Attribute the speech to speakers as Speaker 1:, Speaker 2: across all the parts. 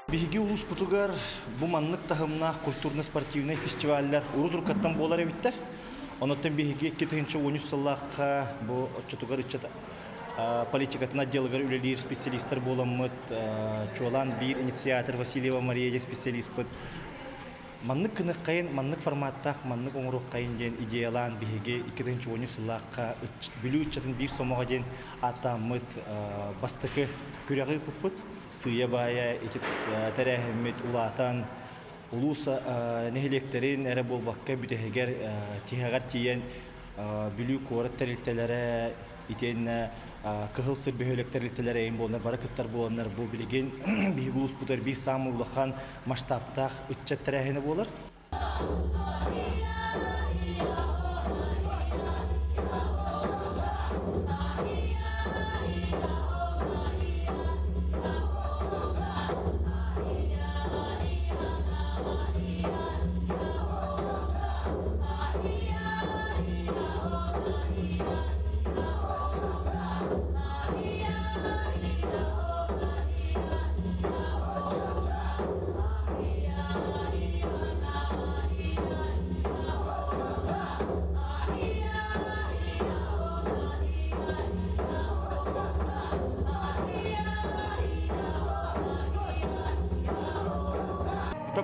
Speaker 1: Биһиги улууспутугар бу маннык таһымнаах культурно-спортивнай фестиваллар урут-уруккаттан буолар эбиттэр. Онуттан биһиги 2013 сыллаахха бу оччотугар ыччат политикатын отделыгар үлэлиир специалистар буоламмыт, чуолаан биир инициатор Васильева Мария диэн специалиспыт маннык гыныаххайын, маннык форматтаах, маннык оҥоруоххайын диэн идеялаан биһиги 2013 сыллаахха Бүлүү ыччатын биир сомоҕо диэн ааттааммыт бастакы күрэҕи ыыппыппыт. Сыыйа-баайа ити тэрээһиммит улаатан, улуус нэһилиэктэрин эрэ буолбакка бүтэһигэр тиһэҕэр тиийэн Бүлүү куорат тэрилтэлэрэ итиэннэ Кыһыл сир бөһүөлэк тэрилтэлэрэ эйин буоланнар бары кыттар буоланнар бу билигин биһиги улууспутугар биир саамай улахан масштабтаах ыччат тэрээһинэ буолар.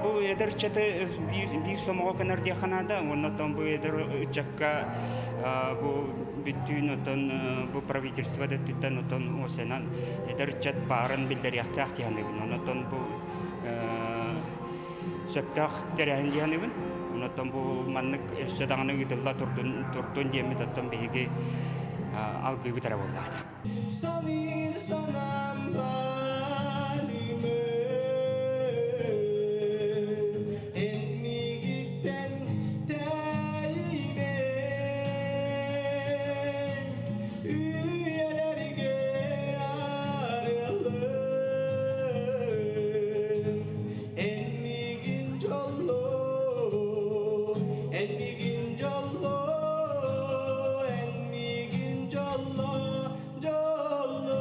Speaker 2: Бу эдэр ыччаты биир сомоҕо гынар диэххэ наада уонна оттон бу эдэр ыччакка бу бүттүүн оттон бу правительство да өттүттэн оттон осенан эдэр ыччат баарын биллэриэхтээх дии саныыбын. Онон бу сөптөөх тэрээһин дии саныыбын. Онон бу маннык өссө даҕаны ыытылла турдун турдун диэммит оттон биһиги алгыыбыт эрэ буоллаҕа.
Speaker 3: Саныыр санаам Эн миигиттэн тэйимэ Үйэлэргэ арыллым Эн миигин дьоллоо Эн миигин дьоллоо Эн миигин дьоллоо дьоллоо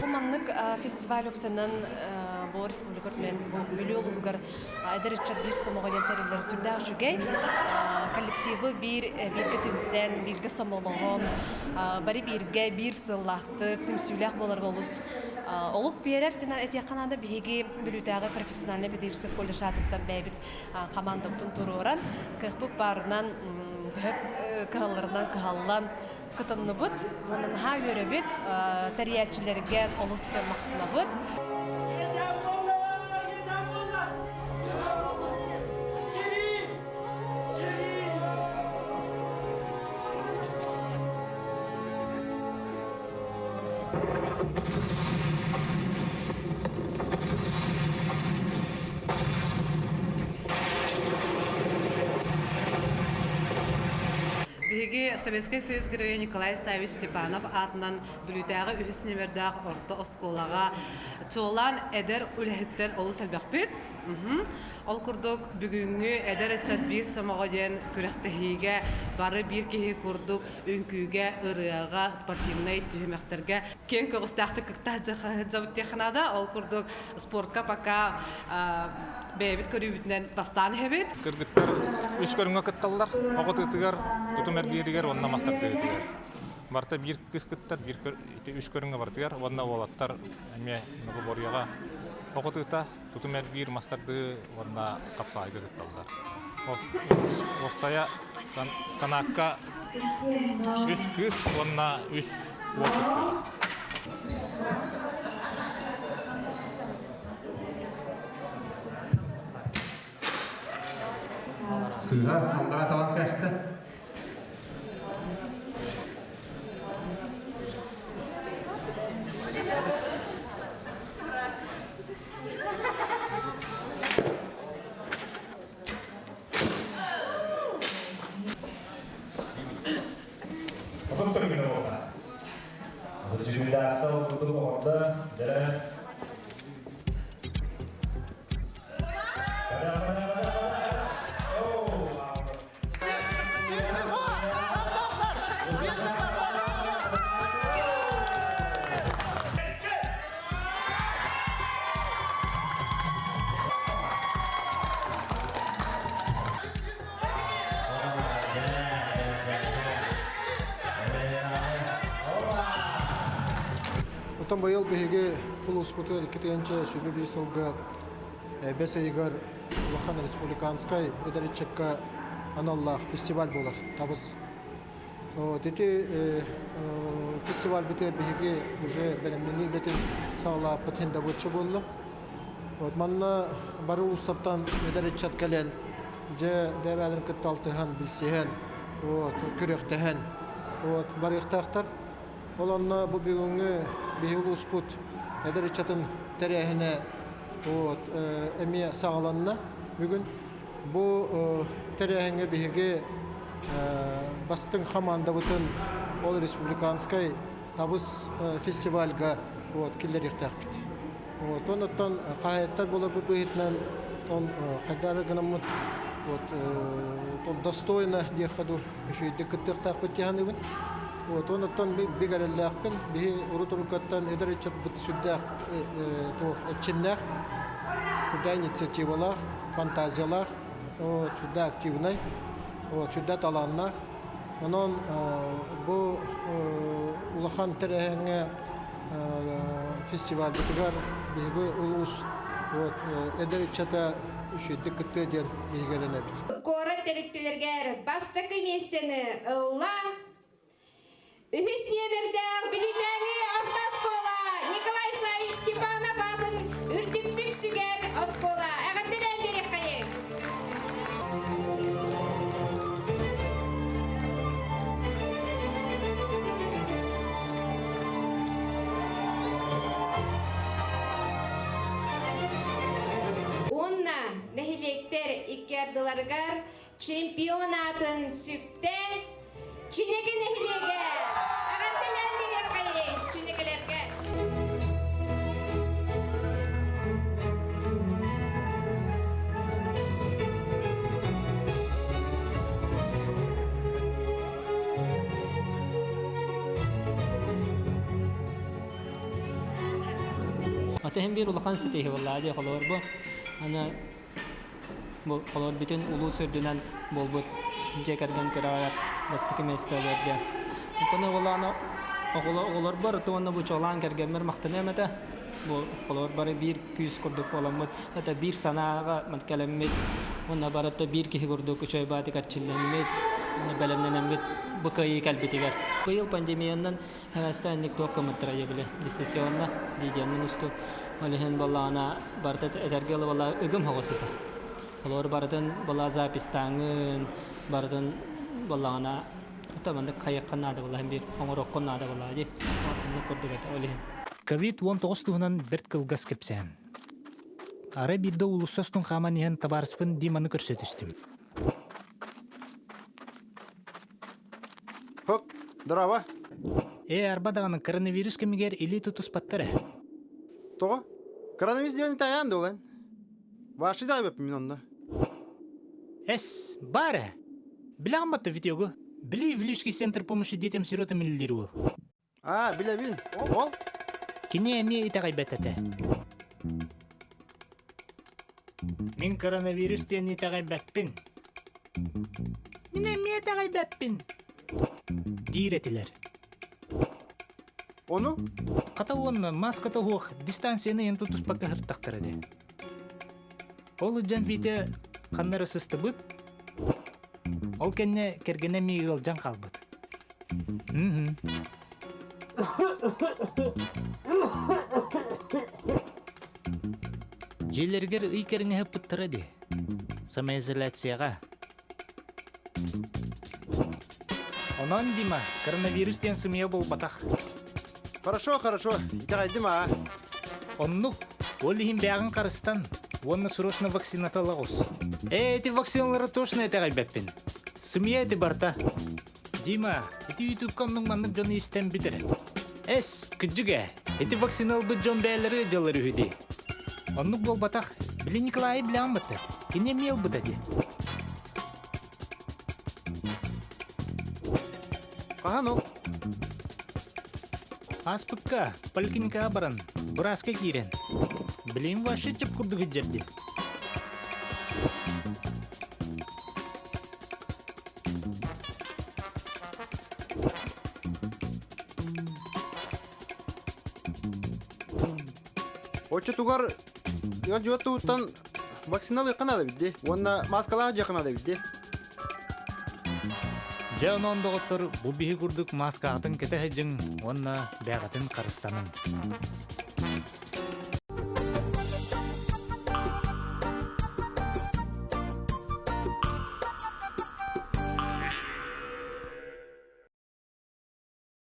Speaker 4: Бу маннык фестиваль уопсайынан бу республика үрдүнэн бу Бүлүү улууһугар эдэр ыччат биир сомоҕо диэн тэриллэр сүрдээх үчүгэй. Коллективы биир бииргэ түмсэн, бииргэ сомоҕолоһон, бары бииргэ биир сыллаахтык, түмсүүлээх буоларга олус олук биэрэр этиэххэ наада. Биһиги Бүлүүтээҕи профессиональнай педагогическай колледж аатыттан бэйэбит хамаандабытын туруоран, кыахпыт баарынан төһө кыһалларынан кыһаллан кытынныбыт. Уонна наһаа үөрэбит, тэрийээччилэргэ олус махтанабыт.
Speaker 5: Биһиги Советскай Союз Геройа Николай Савич Степанов аатынан Бүлүүтээҕи үһүс нүөмэрдээх орто оскуолаҕа чуолаан эдэр үлэһиттэр олус элбэхпит. Ол курдук бүгүҥҥү эдэр ыччат биир сомоҕо диэн күрэхтэһиигэ бары биир киһи курдук үҥкүүгэ, ырыаҕа, спортивнай түһүмэхтэргэ киэҥ көҕүстээхтик кытта сылдьабыт диэххэ наада. Ол курдук спортка пока бэйэбит көрүүбүтүнэн бастаан иһэбит.
Speaker 6: Кыргыттар үс көрүҥҥэ кытталлар. Оҕо тыытыгар, тутум эргииригэр уонна мас тардыытыгар. Барыта биир кыыс кыттар, биир ити үс көрүҥҥэ барытыгар уонна уолаттар эмиэ многоборьеҕа оҕо тыыта, тутум эргиир, мас тардыы уонна хапсаҕайга кытталлар. Уопсайа канаакка үс кыыс уонна үс уол кыттыаҕа. Сыыһа аллара талан кээстэ. Потом көрүҥүнэ буолла. Дьүллээсэ курдук оҕордо, дэрэ.
Speaker 7: Оттон быйыл биһиги улууспутугар 2021 сылга бэс ыйыгар улахан республиканскай эдэр ыччакка аналлаах фестиваль буолар табыс. Вот ити фестивальбытыгар биһиги уже бэлэмнэнии үлэтин саҕалааппыт иһин добуочча буолла. Вот манна бары улуустартан эдэр ыччат кэлэн дьэ бэйэ-бэйэлэрин кытта алтыһан, билсиһэн, вот, күрэхтэһэн вот, барыахтаахтар. Ол онно бу бүгүҥҥү биһиги улууспут эдэр ыччатын тэрээһинэ вот, эмиэ саҕаланна бүгүн. Бу тэрээһиҥҥэ биһиги бастыҥ хамаандабытын ол республиканскай табыс фестивальга вот, киллэриэхтээхпит. Вот, онуттан хаһаайыттар буоларбыт быһыытынан тон хайдары гынаммыт вот, тон достойно диэххэ дуу үчүгэйдик кыттыахтаахпыт дии саныыбын. Вот, онуттан биг эрэллээхпин. Биһи урут-уруккаттан эдэр ыччатбыт сүрдээх туох эрчимнээх, үрдээх инициативалаах, фантазиялаах, вот, үрдээх активнай, вот, үрдээх талааннаах. Онон бу улахан тэрээһиҥҥэ фестивальбытыгар биһиги улуус вот, эдэр ыччата үчүгэйдик кыттыа диэн биһиги эрэнэбит.
Speaker 8: Куорат тэрилтэлэригэр бастакы миэстэни ылла Үһүс нүөмэрдээх Бүлүүтээҥи орто оскуола Николай Савич Степанов аатын үрдүктүк сүгэр оскуола. Эҕэрдэлээн биэриэххэйиҥ! Уонна нэһилиэктэр икки ардыларыгар чемпион аатын сүктэ Чинэки нэһилиэгэ! Эҕэрдэлээн биэриэххэйиҥ Чинэкилэргэ!
Speaker 9: Ата иһин биир улахан ситиһи буолла дии холобур бу аны Бу холобур бүтүн улуус үрдүнэн буолбут дьиэ кэргэн күрэҕэр бастакы миэстэ ылыар диэн. Оттон оҕолоно оҕолорбор уонна бу чуолаан кэргэммэр махтаныам этэ. Бу холобур бары биир күүс курдук буоламмыт, это биир санааҕа кэлэммит уонна барыта биир киһи курдук үчүгэй баатык эрчиллэммит, бэлэмнэнэммит бу кыайыы кэлбитигэр. Быйыл пандемиянан Хэвэстэнник туох гыммыттара били дистанционно видеонан устуу. Ол иһин буоллаҕына барыта этэргэ дылы буолла ыгым соҕус этэ. Холобур барытын буолла записьтааҥҥын барытын буоллаҕына это маннык хайыахха наада буолла биир оҥоруоххун наада буолла дии. Оннук курдук этэ ол иһин.
Speaker 10: Ковид-19 туһунан бэрт кылгас кэпсээн. Арай биирдэ уулусса устун хааман иһэн табаарыспын Диманы көрсө түстүм.
Speaker 11: Хоп, здорово.
Speaker 10: Ээ, арба даҕаны коронавирус кэмигэр илии тутуспаттар ээ.
Speaker 11: Тоҕо? Коронавирус диэн тайаан да олен. Ваши даайбаппын мин онно.
Speaker 10: Эс, бар ээ. Билэҕин батта видеогу? Били Вилюйский центр помощи детям-сиротам үлэлиир уол.
Speaker 11: Аа, билэбин. Ол?
Speaker 10: Кини эмиэ итэҕэйбэт этэ. Мин коронавирус диэн итэҕэйбэппин. Мин эмиэ итэҕэйбэппин. Диир этилэр.
Speaker 11: Ону?
Speaker 10: Хата уонна маската суох дистанцияны эн тутуспакка сыртахтара дии. Ол дьон Витя ханна эрэ сыстыбыт. Ол кэннэ кэргэнэ эмиэ ыалдьан хаалбыт. Дьиэлэригэр ый кэриҥэ ыппыттара дии. Самоизоляцияҕа. Онон, Дима, коронавирус диэн сымыйа буолбатах.
Speaker 11: Хорошо, хорошо, итэҕэйдим аа.
Speaker 10: Оннук, ол иһин бэйэҕин харыстан уонна срочно вакцината ылаҕыс. Ээ, ити вакциналары точно итэҕэйбэппин. Сымыйа ити барта. Дима, ити ютубка оннук-маннык дьону истэн бүтэр. Эс, кырдьык ээ, ити вакцина ылбыт дьон бэйэлэрэ ыалдьаллар үһү дии. Оннук буолбатах, били Николайы билэҕин батта, кини эмиэ ылбыта дии.
Speaker 11: Хаһан ол?
Speaker 10: Ааспыкка поликлиникаҕа баран, бырааска киирэн, билигин вообще чып курдук илдьэрдим.
Speaker 11: Оччотугар ыалдьыбат туһуттан вакциналыахха наада эбит дии уонна мааскалаах дьиэххэ наада эбит дии.
Speaker 10: Дьэ онон доҕоттор бу биһи курдук мааскаҕытын кэтэ сылдьыҥ уонна бэйэҕитин харыстаныҥ.